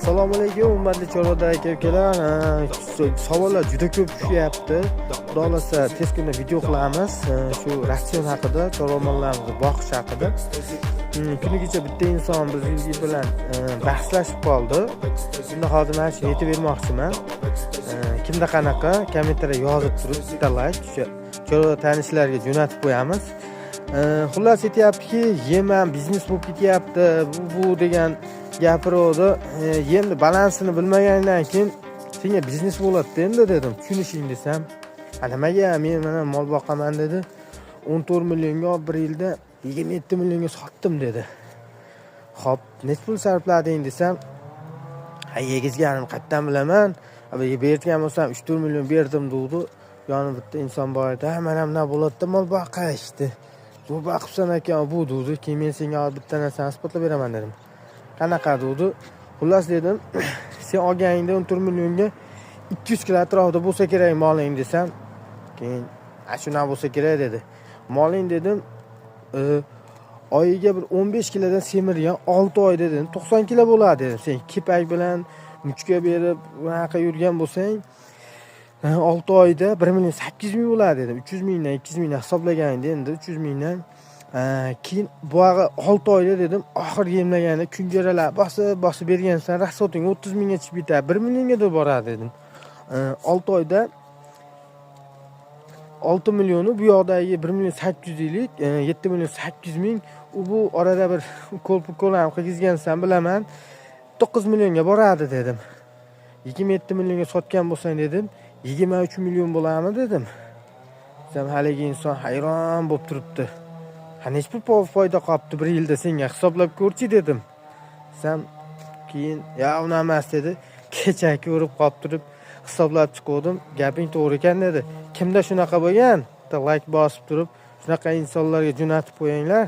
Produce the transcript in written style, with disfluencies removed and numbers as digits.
Assalomu alaykum, hurmatli chorvadoq aka ukalar. Savollar juda ko'p tushyapti. Xudo xohlasa, tez kunda video qilamiz. Shu ratsion haqida, chorva mollarimizni boqish haqida. Kuni kecha bitta inson biz bilan bahslashib qoldi. Shunda hozir mana shuni aytib bermoqchiman. Kimda qanaqa, kommentariya yozib turib, bitta layk, o'sha chorva tanishlarga jo'natib qo'yamiz. Xullas, aytyaptiki, yem ham biznes bo'lib ketyapti, bu degan gapiruvdi. Yemni balansini bilmagandan keyin senga biznes bo'ladida endi dedim, tushunishing desam, "A nimaga, men mana mol boqaman", dedi. 14 millionga bir yilda 27 millionga sotdim, dedi. Xo'p, necha pul sarflading desam, "Ha, yegizganim qayerdan bilaman, bergan bo'lsam 3-4 million berdim", degdi. Yonida bitta inson bor edi. "Ha, mana bunaqa bo'ladida mol boqish", dedi. "Bu boqibsan ekan bu", degdi. "Keyin men senga hozir bitta narsani isbotlab beraman", dedim. "Qanaqa?" degdi. Xullas, dedim, sen olganingda 14 millionga 200 kilo atrofida bo'lsa kerak moling desam, keyin "A, shunaqa bo'lsa kerak", dedi. Moling, dedim, oyiga bir 15 kilodan semirgan, 6 oyda, dedim, 90 kilo bo'ladi, dedim. Sen kepak bilan muchka berib bunaqa yurgan bo'lsang, 6 oyda 1 million 800 ming bo'ladi, dedim. 300 mingdan, 200 mingdan hisoblaganingda endi 300 mingdan, keyin buyog'i 6 oyda, dedim, oxirgi emlaganda kunjaralar bosib bosib bergansan, расход ing 30 mingga chiqib ketadi, 1 millionga boradi, dedim. 6 oyda 6 millioni, bu yoqdagi 1 million 800 yillik 7 million 800 ming, u bu orada bir ukol pukol ham qilgizgansan, bilaman, 9 millionga boradi, dedim. 27 millionga sotgan bo'lsang, dedim, 23 million bo'ladimi, dedim. Desam, haligi inson hayron bo'lib turibdi. "Ha, nechi pul foyda qolibdi bir yilda senga, hisoblab ko'rchi", dedim. Desam, keyin "Ya, unaqa emas", dedi. Kecha ko'rib qolib turib hisoblab chiquvdim, "Gaping to'g'ri ekan", dedi. Kimda shunaqa bo'lgan, bitta layk bosib turib, shunaqa insonlarga jo'natib qo'yinglar.